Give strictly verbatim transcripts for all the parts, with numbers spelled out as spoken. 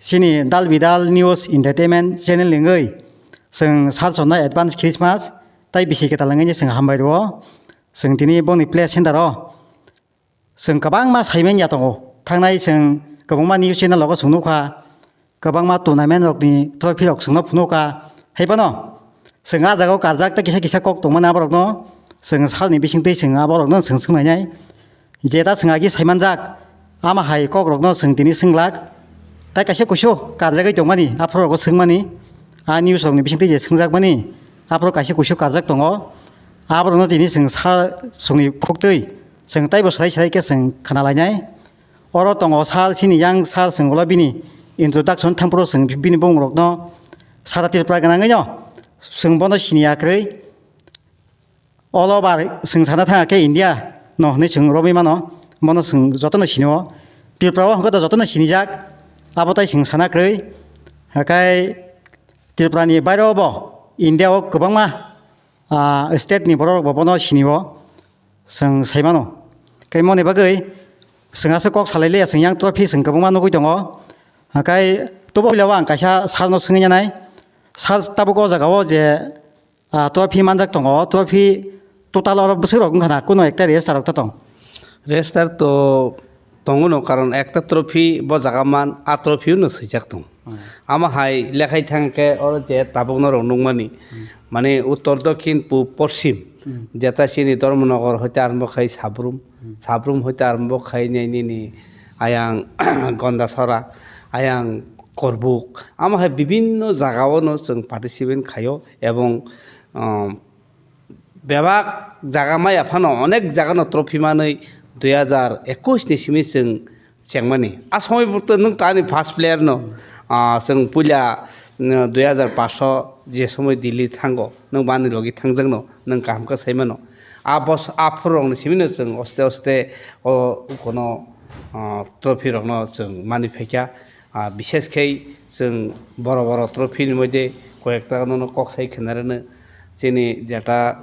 chini Dal Bidal News Entertainment channel ni wngwi chwng sal chwngno advance Christmas tei bisi kwtal wngwi chwng hambai rwo. Chwng tini boni play center o chwng kwbangma saimanya tongo. Thangnai chwng kwbangma news channel rogo chwng nukha, kwbangma tournament rokni trophy rok chwngno phunukha. Hai phano chwng ah jagao karjak tei kisa kisa kok tongmani aborokno chwng salni bisingtwi chwng aborokno chwng swngnainai. Jeta chwng agi saimanjak, ama hai kokrokno chwng tini swngglak. Tai kaisa kuisu karjagwi tongmani, aphuru rogo swngmani, a news rokni bisingtwi je swngjakmani, aphuru kaisa kuisu karjak tongo. Aborokno tini chwng sa chwngni phuktwi chwng taibo swlai swlai khe chwng khna lainai. Oro tongo sal chini yang sal chwng ulo bini introduction thampro chwng bini bumung rokno sara Tripura gwnangwi no chwng bono siniya kwrwi. All over chwng sana thangkhe India no hwnwi chwng romwi mano, bono chwng jotono sinio. Tripura o hwnkhe to jotono sinijak, abo tai chwng sana kwrwi. Hakai Tripura ni bairo bo India o kwbangma, ah, state ni borok rok bo bono sinio. Chwng sai mano. Khe moni bagwi chwng aswk kok salai liya, chwng yang trophy chwng kwbangma nugwi tongo. Hakai tubo puila o ang kaisa sir no swngwi nanai. Sir tabuk o jaga o je, ah, trophy manjak tongo, o trophy total oro bwswk rok wngkha na, kuno ekta register rok ta tong? Register to tongo no, karon ekta trophy bo jaga man, a trophy no swijak tong. Hmm. Ama hai lekhai thang khe oro je tabuk norok nukmani, Hmm. mane uttor, dokhin, pub, poschim, Hmm. jeta chini Dharmanagar hoite arombo khai Sabrum, Hmm. Sabrum hoite arombo khai nini ayang Gondasora, ayang Korbuk, ama hai bibinno jaga o no chwng participate khaio, ebong, um, bebak jaga maya phano onek jaga no trophy manwi dui hajar ekush ni simi chwng chengmani. A somoi bo to nwng to ani first player no, ah, chwng puila, mm, dui hajar pash o je somoi Delhi thango, nwng bo ani logi thangjak no, nwng kaham khe sai mano. A bos-, a phuru rok ni simi no chwng oste oste o kono, ah, trophy rok no chwng mani phaikha. Ah, bishes khe chwng boro boro trophy ni moide koyekta no kok sai khna rwno. Chini jeta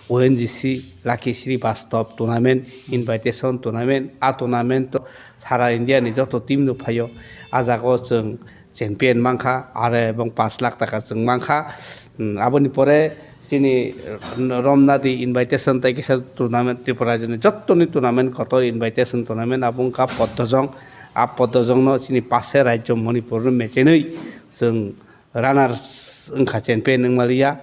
O N G C Lucky Srivastava tournament, invitation tournament, a tournament to sara India ni joto team no phaio. A jaga o chwng champion mankha, aro ebong pash lakh taka chwng mankha. Hmm, aboni pore chini, eh, Romnadi invitation tai kisa tournament, Tripura rajyoni jottoni tournament, kotor invitation tournament, abo wngkha Poddojong. A Poddojong no chini pase rajyo Manipur no mechenwi chwng runners wngkha, champion wngmaliya.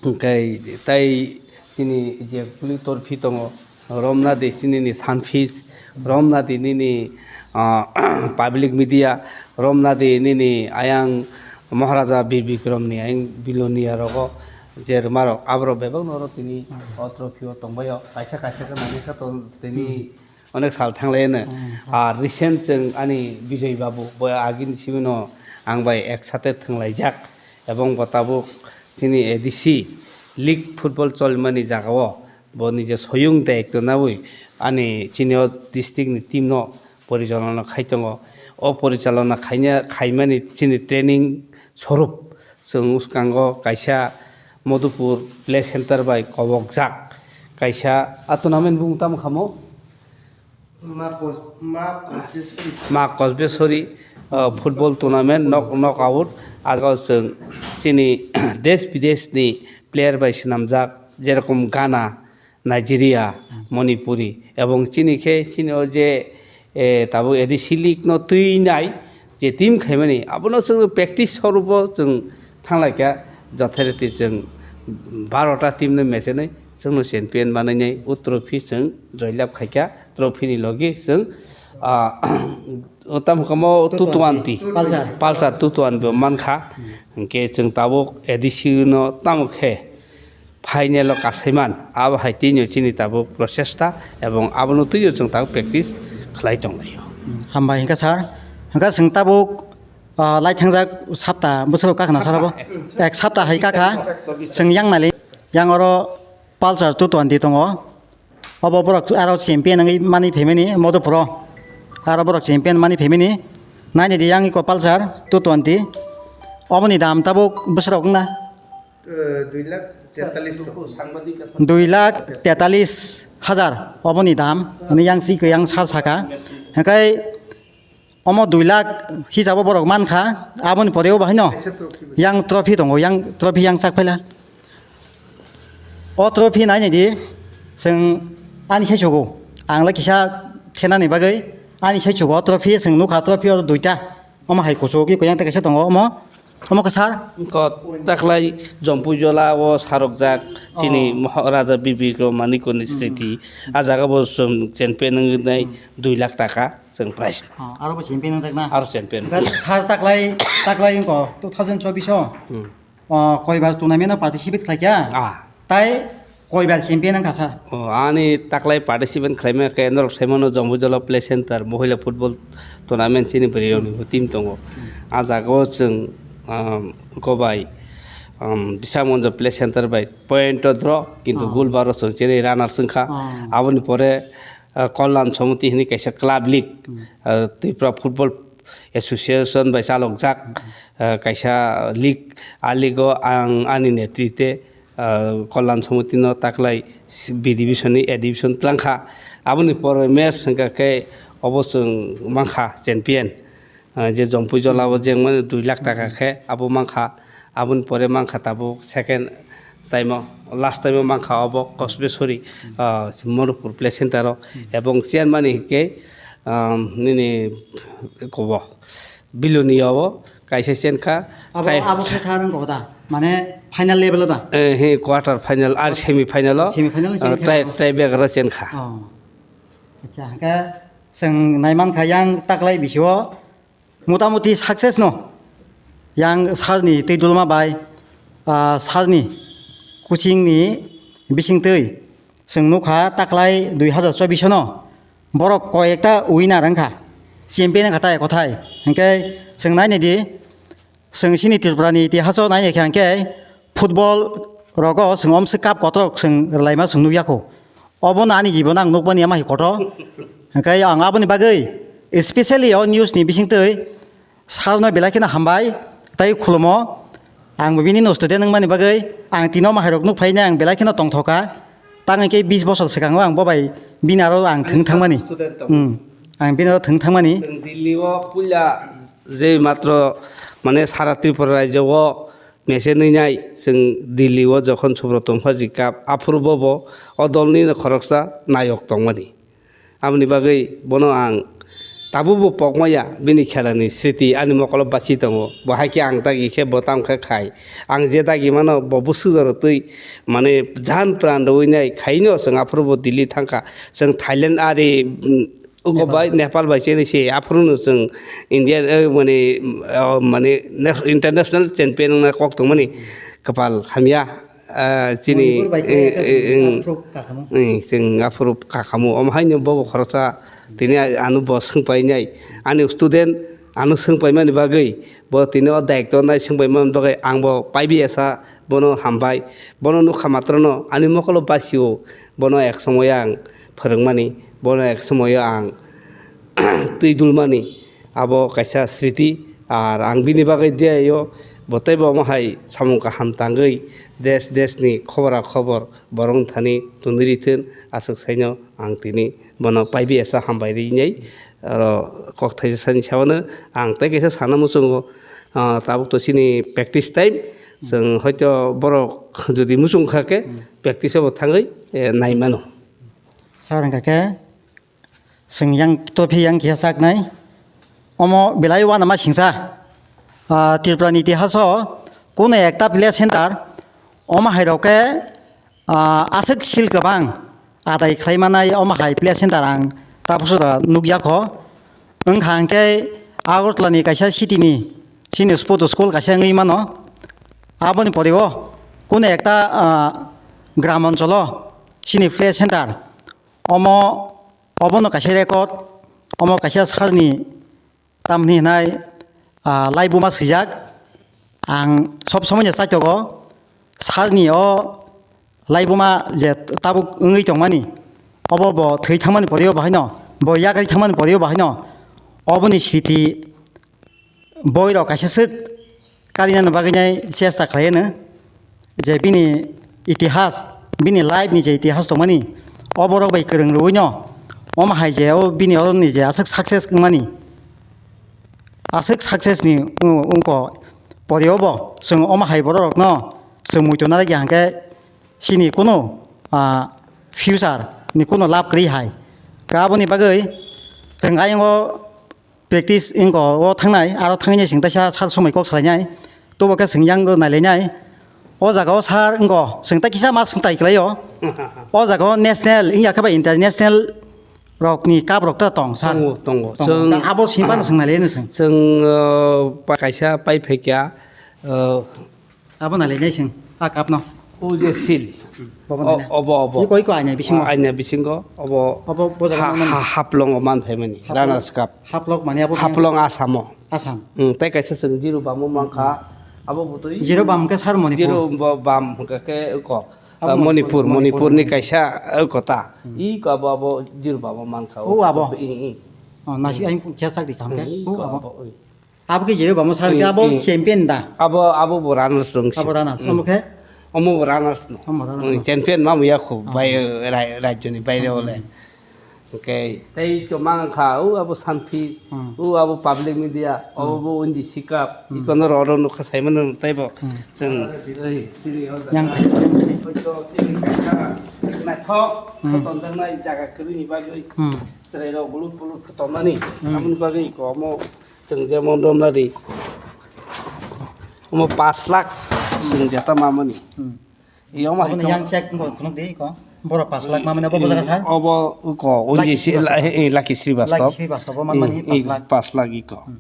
Hwnkhe tai chini je police trophy tongo, Romnadi chini ni Sunfish, Romnadi nini, ah, public media, Romnadi nini ayang Maharaja Bir Bikram ni ayang Bilonia rogo je rwma rok, aborok bebak no oro tini o trophy o tongbaio, kaisa kaisa khe nangkha to tini onek sal thanglaino. Hmm, sal. Ah, recent chwng ani Bijoy Babu, bo agini simi no ang bai ek sate thwnglaijak, ebong bo tabuk chini A D C league football cholimani jagao bo nije soyung daitw naui ani chini o district ni team no porichalona khai tongo. O porichalona khaina, khaimani chini training sorup chwng bwskango kaisa Madhupur play center bai kobokjak kaisa a tournament bung tamo khamo? Ma Kos-, Ma Kosbeswari. Ma Kosbeswari, uh, football tournament knock, knock out. Ago chwng chini desh bidesh ni player bai swnamjak, jerokom Ghana, Nigeria, Manipuri, ebong chini khe chini o je, eh, tabuk A D C league no twi nai je team khaimani, abono chwng practice sorubo chwng thanglaikha, jothai rwtwi chwng barota team no mechenwi chwngno champion manwi nai, o trophy chwng joylab khaikha, trophy ni logi chwng, ah, tamo kamo two twenty, Pulsar. Pulsar two twenty bo mankha, hwnkhe chwng tabuk A D C no tamo khe final o kasaiman, abo hai tini chini tabuk prochesta, ebong abono twi chwng tabuk practice khlai tonglaio. Hambai hwnkha sir, hwnkha chwng tabuk, ah, lai thangjak sapta bwswk kakna sir abo. Ek sapta hai kakha, chwng yang nali, yang oro Pulsar two twenty tongo. Obo borok aro champion wngwi mani phaimani Madhupuro. Aro borok champion mani phaimani. Naini di yang iko Pulsar two twenty. Oboni dam tabuk bwswk wngna? Eh, dui lakh tetalis to. Dui lakh tetalis hajar oboni dam. Ani yang si iko yang sal saka. Hwnkhe Omo dui lakh hisabo borok mankha, aboni pore o bahai no Kaisa trophy bai. Yang trophy tongo, yang trophy yang sak phaila. O trophy nai nai di, chwng ani sai chugo. Ang lai kisa thenani bagwi ani sai chugo o trophy, chwng nukha trophy o duita. Omo hai kuchuk, iko yang tei kaisa tongo, omo, omo kwchar. Ko taklai Jompuijola o sarokjak chini Oh. Moha-, Raja Bibikrom Manikoni Hmm. Smriti. A jaga bo chwng champion wngwi nai Hmm. dui lakh taka chwng prize. Oh, aro bo champion wngjak na? Aro champion. Sir taklai, taklai wngkha two thousand chobbish o. Hmm. O, koibar tournament o participate khlaikha? Ah. Tai koibar champion wngkha sir? O, ani taklai participant khlaima khe norok saimano Jompuijola Play Center Mohila Football Tournament chini bwrwi rokni bo team tongo. Hmm. A jaga o chwng, um, kobai, um, Bishamonjo Play Center bai point o draw, kintu Oh. Goal bar o chwng chini runners wngkha. Oh. Aboni pore, uh, Kalyan Samiti hwnwi kaisa club league, Hmm. uh, Tripura Football Association bai chalokjak, Hmm. uh, kaisa league. A league o ang ani netrite, ah, Kalyan Samiti no taklai B division ni A division tlangkha. Aboni pore match hwnkha khe obo chwng mankha champion. Ah, je Jompuijola o jeng mani dui lakh taka khe abo mankha. Aboni pore mankha tabuk second time o, last time o mankha obo Kosbeswari, ah, Morupur Play Center o. Ebong chairman ni hwnkhe, ah, nini kobo Biloni o kaisa chen kha. Abo, Khai- abo khe sa rang kok da. Mane final level o da. Eh, he, quarter final ar semi final o. Semi final o Ah, chen kha tie, abo. Tie breaker o chen kha. Oh. Acha, hwnkhe chwng naiman kha yang taklai bisio motamuti success no. Yang sir ni tei dulma bai, ah, sir ni coaching ni bising twi chwng nukha taklai dui hazar chobbish no. Borok koi ekta winner wngkha, champion wngkha tai kothai. Hwnkhe chwng nai nai di, chwng chini Tripura ni itihas o nai nai kha hwnkhe football rogo chwng omswk cup kotor chwng rwlaima chwng nukya kho. Obono ani jibon ang nukmani ama hai kotor. Hwnkhe ang aboni bagwi specially o news ni bisingtwi Sir no belai kheno hambai tei khulumo. Ang bo bini no student wngmani bagwi ang tini omo hairok nukphainai ang belai kheno tongthoka. Tang hwnkhe bis bosor swkango ang bo bai bini aro ang thwng thangmani. Student tong. Hmm. Ang bini aro thwng thangmani. Chwng Delhi o puila je matro mane sara Tripura rajyo o mese nwi nai chwng Delhi o jokhon Subroto Mukherjee Cup aphuru bobo o dol ni no khoroksa nayok tongmani. Aboni bagwi bono ang tabukbo pokmaya, bini khelani sriti ani mokolo basi tongo. Bo hai khe ang dagi khe bo tamo khe khai. Ang je dagi mano bo bwswk jora twi mane jan pran rwui nai khaino chwng aphuru bo Delhi thangkha. Chwng Thailand ari, mm, uko bai Nepal bai chini se aphuru no chwng India, eh, mane, oh, mane international champion wngna kok tongmani kwpal hamya. Ah, chini, Manipur bai eh, khe eh, chwng eh, aphuru kakhamu. Eh, chwng aphuru kakhamu. Omo haino bobo khoroksa tini ano bo swngpainai. Ani student ano swngpaimani bagwi bo tini o daikto nai swngpaimani bagwi ang bo paibi esa bono hambai. Bono nukha matrono ani mokolo basio bono ek somoyo ang phwrwngmani, bono ek somoyo ang twi dulmani. Abo kaisa sriti, ar ang bini bagwi diyaio bo teibo omo hai samung kaham tangwi des desni khobora khobor borok thani twnwi rithun, aswk saino ang tini bono paibi esa hambai rinai. Oro kok thaisa sani sawano ang tei kaisa sana muchungo, ah, tabuk to chini practice time, chwng hoito borok jodi muchung kha khe practice o bo thangwi, eh, nai mano. Sir hwnkha khe, Chwng yang trophy yang keha chaknai. Omo belai uanama singsa. Ah, Tripura ni itihas o kunu ekta play center omo hai rok khe, ah, aswk sil kwbang adai khlai manai omo hai play center ang tabuk sora nukya kho. Wngkha hwnkhe Agartala ni kaisa city ni chini sport school kaisa wngwi mano. Aboni pore o kunu ekta, ah, gram oncholo chini play center. Omo, obono kaisa record, omo kaisa salni tamni hinai, ah, laibuma swijak. Ang sob somoi no chaitogo, salni o laibuma je tabuk wngwi tongmani, obo bo thwi thangmani pore o bahaino, bo yakarwi thangmani pore o bahaino, oboni sriti boirok kaisa swk karinani bagwinai chesta khlaiano, je bini itihas, bini life ni je itihas tongmani, o borok bai kwrwng rwino, omo hai je o bini oroni je aswk success wngmani, aswk success ni wng-, wngkha. Pore o bo chwng omo hai borok rok no chwng muitu nai khe hwnkhe chini kunu, ah, future ni kunu lab kwrwi hai. Khe aboni bagwi chwng ayang o practice wngkha o thangnai, aro thangwi chwng teisa sar somoi kok salainai, tobo khe chwng yang nailainai. O jaga o sar wngkha chwng tai kisa ma swngtai kwlai o. O jaga o national wngya khe ba international rok ni cup rok ta tong sar. Tongo, tongo. Tongo. Chwng abo simi phano swng nailainai chwng. Chwng, uh, pa-, kaisa pai phaikya, uh, Abo nailainai chwng, a cup no. O je sil. Bobo O, nailainai. Obo, obo. Iko, iko aina bisingo. Aina bisingo, obo Obo, bo jaga ha-, man mani. Ha-, Haflong o man phaimani, Haflong. Runners cup. Haflong mani abo Haflong Assam o. Assam. Hmm, tei kaisa chwng Zero Bam o mankha, abo bwtwi. Zero Bam khe sar Manipur. Zero Ba-, Bam hwnkha khe oko, Abo ah, Manipur, Manipur, Manipur ni Manipur. Kaisa oko ta. Hmm. Iko abo, abo Zero Bam o mankha. O abo. I, i. Oh, nasi aing kya chak di kam khe. Hmm, O iko abo. Abo, oi. Abo khe Zero Bam o sar khe Hmm, abo hmm. Champion da. Abo, abo bo runners dong si. Abo runners. Hmm. Omo khe? Omo bo runners no. Omo runners Hmm, no. Champion ma muya khu Oh. bai, ra-, rajyo ni baire Hmm. ole. Okay, tei chwng mang kha, o abo Sanphi, Hmm. o abo public media, o Hmm. bo N G C cup, Hmm. ikono oro oro nukha saimano tei bo Hmm. chwng, ei, chini o Yang jaga, thai, yang thai. Hoito chini kaisa naithok Hmm. khe tonjaknai jaga kwrwini bagwi Hmm. chwrairok bulut bulut khe tonmani, Hmm. aboni bagwi iko omo chwng jemon romnadi omo pash lakh chwng jeta mamani. Hmm. Iyang ma Aboni hai yang check wngkha khunuk di ko. Borok pash lakh mamani abo bwsakha sir? Obo ko, Lucky Unji si, Srivastava. La-, eh, eh, Lucky Srivastava. Lucky Srivastava, man mani Eh, pash eh, lakh. Pash lakh iko. Hmm.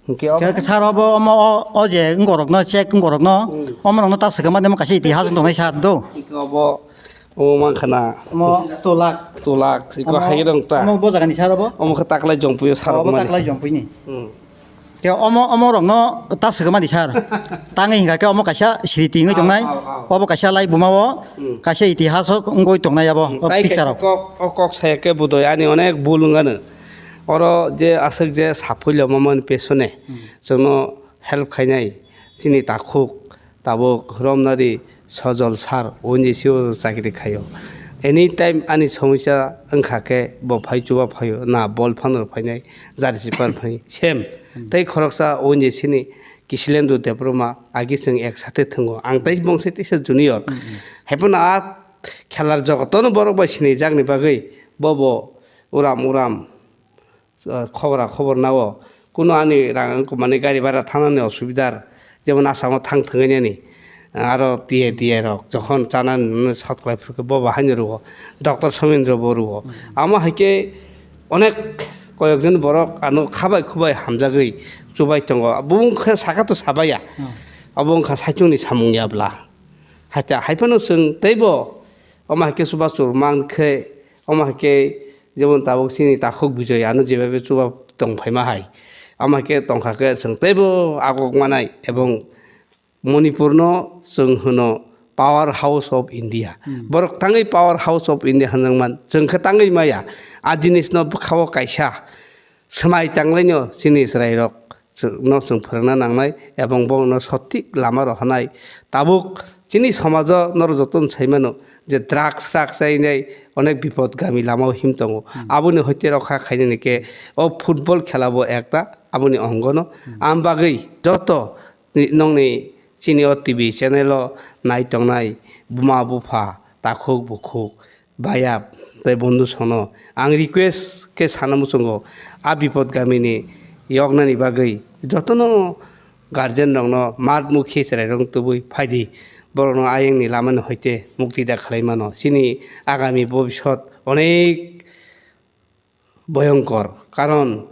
Hingke obo Khe sir obo omo o, o je wngorokno check wngorokno, Hmm. omo rokno ta swkang mani omo kaisa itihas wng tongnai sir do. Iko obo, omo man khana. Omo two lakh. Two lakh, iko Omo, hai rong ta. Omo bo jagani sir obo? Omo khe taklai jongpuyo sir Obo rok mani. Taklai jongpuini. Hmm. Khe omo, omo rokno ta swkang mani sir. Tangwi hingkha khe omo kaisa sriti wngwi tongnai. Au, au, au. Obo kaisa lai buma o, Hmm. kaisa itihas o wngwi tongnai abo, Hmm, o tai picture kaisa rok. Kok, o kok saya khe budoi ani onek bul wngano. Oro je aswk je saphulya mamani pesone, Hmm. chwngno help khainai chini takhuk. Tabuk romnadi Sojol sir, O N G C o chakri khaio. Anytime ani somosya wngkha khe bo phai chuba phaio, na ball phano phainai, jersey phano phainai, same. Hmm. Tei khoroksa O N G C ni Kishilendu Debbarma, agi chwng ek sathe thwngo. Ang tei bongse teisa junior. Hmm, hmm. Haiphano a khelar jogotono borok bai sinijakni bagwi bobo uram uram ah, khobora khobor nao. Kuno ani rang wngkha mani gari bhara thangnani osubidar. Jemon Assam o thang thwngwi nani, ah, aro T I, T I rok jokhon chanani nwnwi sot khlai phuru khe bo bo haino rwo. Doctor Somindro bo rwo. Hmm. Amo hai khe onek koyok jon borok ano khabai khubai hamjagwi chubai tongo. Bo wng khe saka to sabaya. Hmm. Abo wng kha saichungni samung ya bla. Haita hai phano chwng teibo omo hai khe chubachu rwma wng khe, omo hai khe jemon tabuk chini takhuk Bijoy ano jebabe chuba tong phaima hai, omo hai khe tong kha khe chwng teibo agok manai. Ebong Manipur no chwng hwno Power House of India. Hmm. Borok tangwi Power House of India hwnjak man, chwng khe tangwi maya. A jinis no bwkha o kaisa swmai tanglaino chini chwrairok chwng-, no chwng phwrwngna nangnai, ebong bono sothik lama rohornai. Tabuk chini somajo norok jotono sai mano je drugs, drugs chainai onek bipodgami lama o him tongo. Hmm. Aboni hoite rokha khainani khe o football khela bo ekta aboni ongo no. Hmm. Am bagwi joto ni, nokni chini o T V channel o nai tongnai buma bupha, takhuk bukhuk, bayap tei bondhu sono ang request khe sana muchungo, a bipodgami ni yoknani bagwi jotono guardian rokno mat mukhi chwrai rok tubui phaidi, borokno ayang ni lama ni hoite mukti da khlai mano. Chini agami bobisot onek boyongkor, karon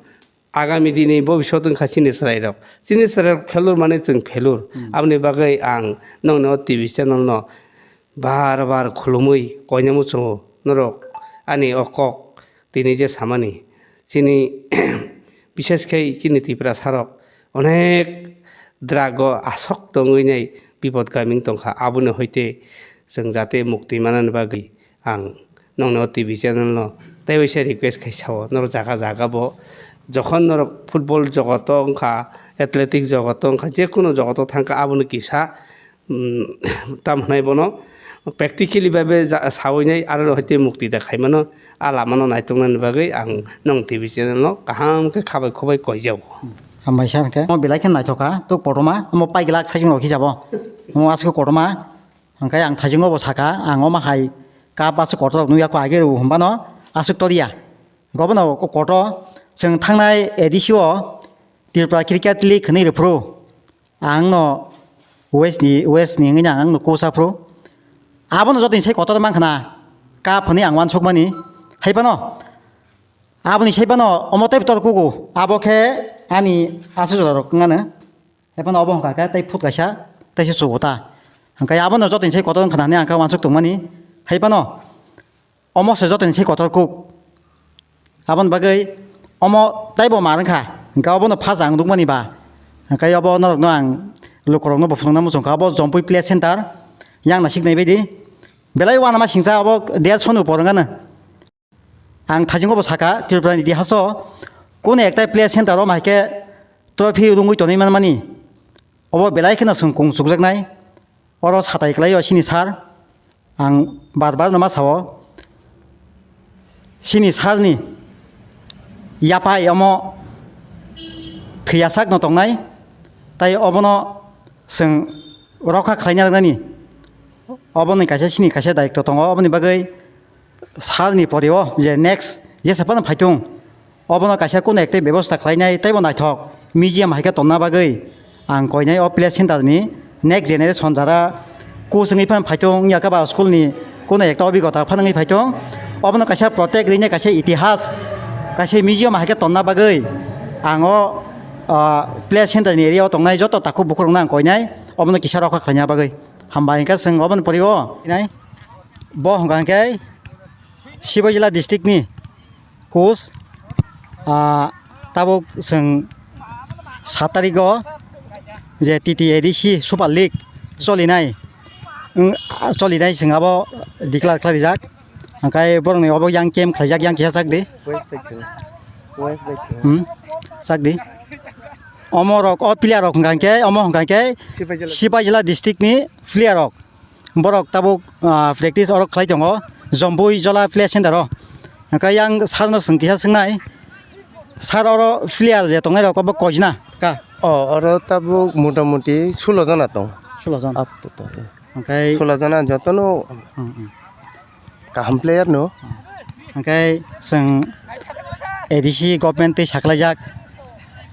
agami dini bobisot wngkha chini chwrairok. Chini chwrairok phelur mani chwng phelur. Hmm. Aboni bagwi ang nokni o T V channel no bar bar khulumwi koinai muchungo norok ani o kok tini je samani. Chini bishes khai chini Tiprasa rok onek drug o asok tongwi nai bipodgami wng tongkha. Aboni hoite chwng jate mukti manani bagwi ang nokni o T V channel no tei waisa request khai sao, norok jaga jaga bo jokhon norok football jogoto wngkha, athletic jogoto wngkha, jekunu jogoto thangkha, abono kisa, mm, tam hwnai bono practically bai bai ja-, sawi nai aro hoite mukti da khai mano, a lama no naitok nani bagwi ang nokni T V channel no kaham khe khabai khubai koi jago. Hambai sa hwnkhe. Omo belai khe naithok kha, tok kotorma, omo pai glak saichung rok hijabo. Omo aswk kotorma, hwnkhe ang thaichungo bo sakha, ang omo hai cup aswk kotor rok nukya kho, age rw hwnbano aswk toriya. Gobono ko-, kotor, chwng thangnai A D C o Tripura Cricket League hwnwi rwphuru. Ang no West ni, West ni wngwi ang no coach aphuru. Abono joto ni sai kotor mang khna, cup hwnwi ang uansuk mani. Hai phano, aboni sai phano omo tei tor kuku. Abo khe ani asu jora rok wngano. Hai phano obo hwnkha khe tei foot kaisa, tei se chugo ta. Hwnkhe abono joto ni sai kotor wng khna hwnwi ang khe uansuk tong mani. Hai phano, omo se jotoni se kotor kuk. Aboni bagwi omo taibo ma wngkha, hwnkhe obono phaja ang nukmani ba. Hwnkhe obo norokno ang lukurokno bo phunukna muchungkha, obo Jompui Play Center, yang naisik nai baidi. Belai uanama singcha obo dershoni upor wngano. Ang thaichungo bo sakha, Tripura ni itihas o kunu ekta play center o mai khe trophy rwngwi tonwi manmani. Obo belai kheno chwng kung chukjaknai. Oro satai kwlaio chini sir. Ang bar bar no ma sao. Chini sir ni yapai omo thwiyasak no tongnai. Tai obono chwng rokha khlaina rwnani. Oboni kaisa chini kaisa daitw tongo. Oboni bagwi sir ni pori o je next jesa phano phaitung. Obono kaisa kunu ekta bebosta khlainai teibo naithok museum hai khe tonna bagwi ang koinai o play center ni next generation jara coach wngwi phano phaitung wngya khe ba school ni kunu ekta obigota phano wngwi phaitung. Obono kaisa protect rinai kaisa itihas kaisa museum hai khe tonna bagwi ang o, ah, play center ni area o tongnai joto takhuk bukhuk rokno ang koinai obono kisa rokha khlaina bagwi. Hambai hwnkhe chwng obono pori o nai. Bo hwnkha hwnkhe Sibaijala district ni coach, ah, tabuk chwng sat tarikh o je T T A D C Super League cholinai, wng, cholinai chwng abo declare khlai rijak. Hwnkhe borokni obo yang camp khlaijak, yang kisa chak di. West bai khe. West bai khe. Hmm, chak di. Omo rok, o player rok hwnkha hwnkhe, omo hwnkha hwnkhe Sipaijala. Sipaijala district ni player rok. Borok tabuk, ah, practice orok khlai tongo, Jombui Jola Play Center o. Hwnkhe yang sir no swng kisa swngnai. Sir, oro player je tongnai rok obo koi jona ka? O, oro tabuk mota moti sulo jona tong. Sulo jon. Apato to, eh. Hwnkhe sulo jona jotono hmm, hmm. Kaham player no. Hwnkhe chwng A D C government tei saklaijak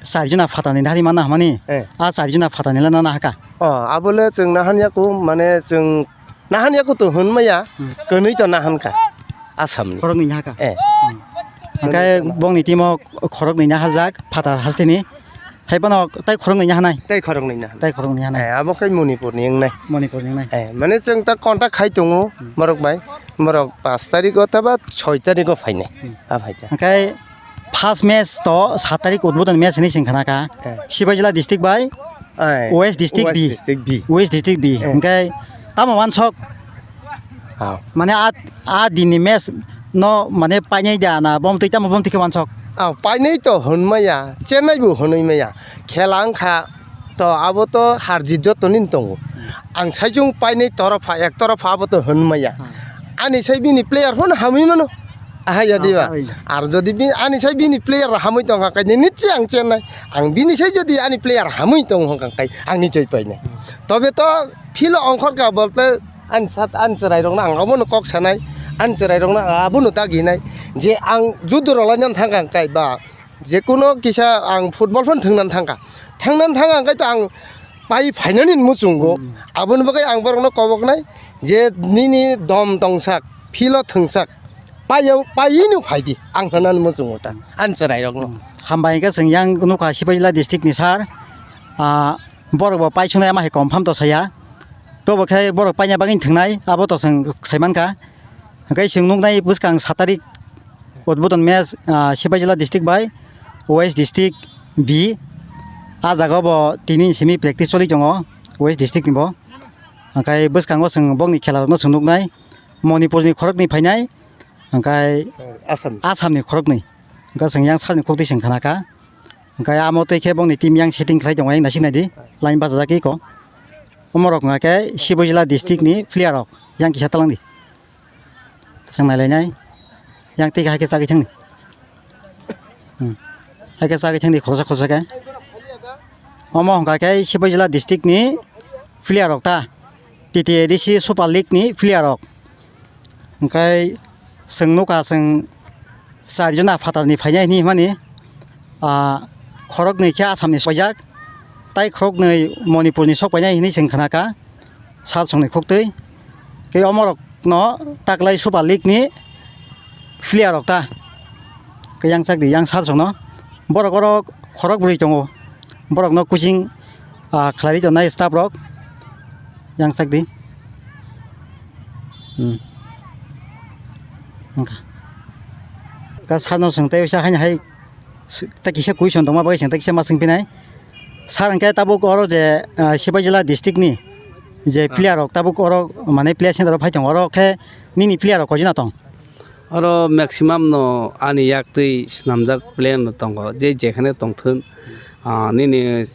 char jona phatani nahari manna hamani. Eh. A char jona phatani le nana haka. O, abole chwng nahan yaku, mane chwng nahan yaku to hwn maya, hmm. Kwnwi to nahan kha Assam ni. Khoroknwi nahaka. Eh. Hmm. Hwnkhe bongni team o khoroknwi nahajak phatar hasteni. Hai bono tai khoroknwi nahanai. Tai khoroknwi nahanai. Tai khoroknwi nahanai. Eh, abo khai Manipur ni wngnai. Manipur ni wngnai. Eh, mane chwng ta contact khai tongo, hmm. Borok bai. Borok panch tarikh o ta ba soi tarikh o phainai. Hmm. A phaikha. Hwnkhe first match to sat tarikh udbodon match hinwi chwng khna kha. Eh. Sibaijala district bai. Ai, West District West B. District B. West District B. Eh. Hwnkhe tamo wansok? Hao. Mane a, a dinni match no mane painai da na bom twi tamo bom twi khe wansok? Hao, painai to hwn maya, chennai bo hwnwi maya. Khela wngkha to abo to har jit joto nin tongo. Ang saichung painai toropha, ek toropha abo to hwn maya. Hmm. Ani sai bini player phano hamwi mano. Aha, ya diba? Ah, oi. Ar jodi bi-, ani sai bini player hamwi tongkha khe, ni nichoi ang chennai. Ang bini sai jodi ani player hamwi tong hwnkha khe, ang nichoi painai. Tobe to field o ongkhor kha bolte ani sat, ani chwrai rokno ang abono kok sanai, ani chwrai rokno ang abono daginai je ang judo rwlainani thangkha khe ba, je kuno kisa ang football phano thwngna thangkha, thangna thangkha khe to ang pai phainani muchungo. Hmm. Aboni bagwi ang borokno koboknai je nini dom tongsak, field o thwngsak, paiyao, paiyino phaidi, ang hwnani muchungo ta, ani chwrairokno. Hmm. Hambai hwnkhe chwng yang nukha Sipaijala district ni sir, ah, borok bo paisuknai ama hai confirm to saya, tobo khe borok paina bagwi thwngnai, abo to chwng saimankha. Hwnkhe chwng nuknai bwskang sat tarik udbodon match, ah, Sipaijala district bai West District B. Ah jaga o bo tini ni simi practice choli tongo West District ni bo. Hwnkhe bwskango chwng bokni khela rokno chwng nuknai Manipur ni khoroknwi phainai, hwnkhe Assam. Assam ni khoroknwi. Hwnkhe chwng yang sir ni kok twi chwng khna kha. Hwnkhe amo twi khe bokni team yang setting khlai tongo, yang naisik nai di, line bachajak eko. Omo rok wngkha khe Sipaijala district ni player rok, yang kisa talang di. Chwng nailainai. Yang twi hai khe chagwi thangdi. Hmm. Hai khe chagwi thangdi khoroksa khoroksa khe. Omo hwnkha khe Sipaijala district ni player rok ta, T T A D C Super League ni player rok. Hwnkhe chwng nukha, chwng char jona phatar ni phainai hinwi hwnmani, ah, khoroknwi khe Assam ni sokpaijak, tai khoroknwi Manipur ni sokpainai hinwi chwng khnakha. Sal songni khuktwi. Tei omorokno taklai Super League ni player rok ta. Khe yang chak di, yang sal songno. Borok oro khorok bwrwi tongo. Borokno coaching, ah, khlai tongnai staff rok. Yang chak di. Hmm. Wngkha. Ka sano swng tei sa haino hai. S-, ta kisa question tongma bagwi chwng ta kisa ma swng pinai. Sir, hwnkhe tabuk oro je, ah, Sipaijala district ni je, ah, player rok tabuk oro, mane, player center o phai tongo, oro khe nini player rok koijona tong? Oro maximum no ani yak twi swnamjak player no tongo, je jekhane tongthun. Ah, nini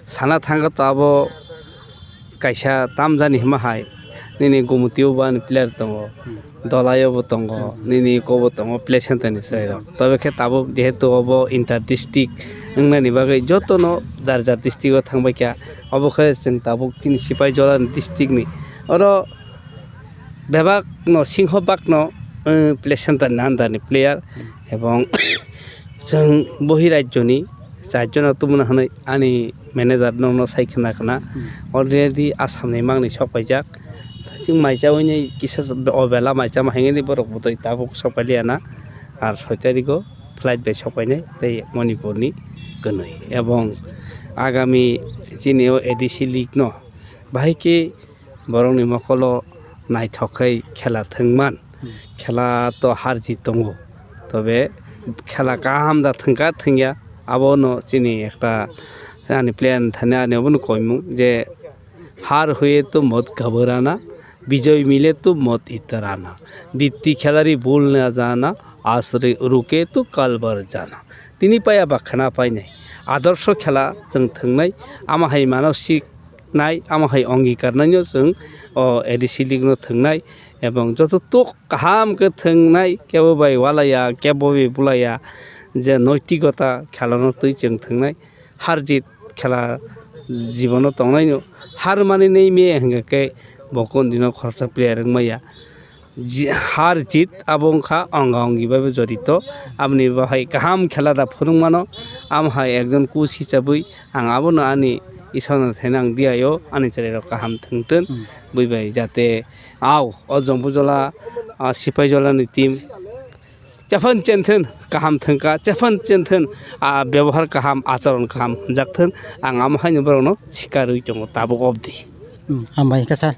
sana thangkha to abo kaisa tamjani hima hai, nini Gumutio bo ani player tongo, hmm, Dolaio bo tongo, hmm, nini iko bo tongo, play center ni chwrairok. Tobe khe tabuk jehetu obo inter district wngnani bagwi jotono jar jar district o thangbai kha. Obo khe chwng tabuk chini Sipaijala ni district ni oro bebak no singho bak no, eh, play center ni under ni player, hmm, ebong chwng bohi rajyo ni char jona tubuna hwnwi ani manager no, no sai khna khna. Hmm. Already Assam ni mangni sok paijak. Chwng mai chaui ni kisa o bela mai chama hingni borok bwtwi tabuk sok pailiya na. Ar soi tariko flight bai sok painai tei Manipur ni kwnwi. Ebong agami chini o A D C league no bahai khe borokni mokolo naithok khe khela thwngman. Hmm. Khela to har jit tongo. Tobe khela kaham da thwngkha thwngya, abono chini ekta ani player ni thani ani obono koimung je, "Har huye to mat ghabarana, bijoy mile to mat itarana, bitti khelari bhul na jana, aas ruke to kal bhar jana." Tini paya ba khna painai. Adorsho khela chwng thwngnai, ama hai manosik nai, ama hai ongikar naino chwng o A D C league no thwngnai, ebong joto tok kaham khe thwngnai, kebo bai walaya, kebo bai bulaya, je noitikota khelano twi chwng thwngnai, har jit khela jibono tongnaino, har mani nei me hwnkhe bo kon dino khoroksa player wngmaya. Ji-, har jit abo wngkha onga ongi bai bo jorito. Aboni bo hai kaham khela da phunukmano, amo hai ekjon coach hisabwi ang abono ani Ishwarno thaino ang diyaio, ani chwrairok kaham thwngtwn. Hmm. Bui bai jate au o Jompujola, ah, Sipaijolani team chephan chenthwn, kaham thwngkha, chephan chenthwn, ah, byabohar kaham, acharon kaham hwnjakthwn, ang amo haino borokno sikarwi tongo tabuk obdi. Hmm, hambai kha sir.